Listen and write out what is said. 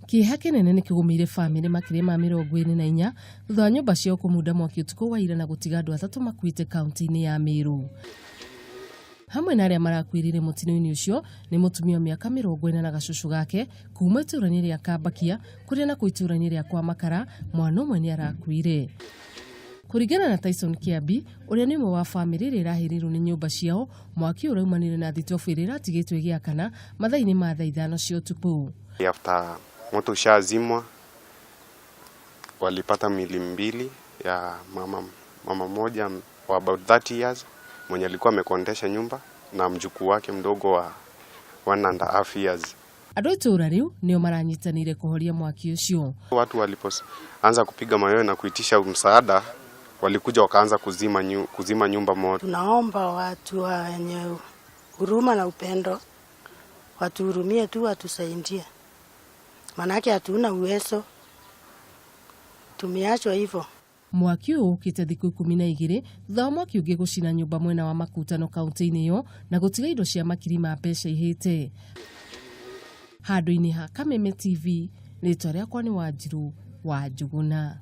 Kĩeha kĩnene nĩ kĩgũmĩire bamĩrĩ makĩria ma 44 thutha wa nyũmba ciao kũmunda mwaki ũtukũ wa ira na gũtiga andũ atatũ makuĩte kaunti-inĩ ya Meru. Hamwe na arĩa marakuĩrĩire mũtino-inĩ ũcio nĩ mũtumia wa mĩaka 40 na gacũcũ gake kuma itũũra-inĩ rĩa Kambakia kũrĩa nakuo itũũra-inĩ rĩa kwa Makara mwana ũmwe nĩ arakuire. Kũringana na Tyson Kĩambi ũrĩa nĩ ũmwe wa bamĩrĩ ĩrĩa ĩrahĩrĩirwo nĩ nyũmba ciao, mwaki ũyũ ũraumanire na thitobu ĩrĩa ĩratigĩtwo ĩgĩakana mathaa-inĩ ma thaa 5 cia ũtukũ. After moto ushazimwa walipata mili mbili ya mama mmoja wa about 30 years mwenye alikuwa amekondesha nyumba na mjukuu wake mdogo wa 1.5 years. Andũ a itũũra rĩu nĩo maranyitanĩire kũhoria mwaki ũcio. Watu walipoanza kupiga mayowe na kuitisha msaada, walikuja wakaanza kuzima nyumba moto. Tunaomba watu wenye huruma na upendo watuhurumie tu, watusaidie, manake hatuna uwezo, tumeachwa hivyo. Mwaki ũyũ ũkĩte thikũ 12 thutha wa mwaki ũngĩ gũcina nyũmba mwena wa Makutano kaunti-inĩ ĩyo na gũtiga indo cia makiri ma mbeca ihĩte. Handũ-inĩ ha Kameme TV, rĩtwa rĩakwa nĩ Wanjiru wa Njuguna.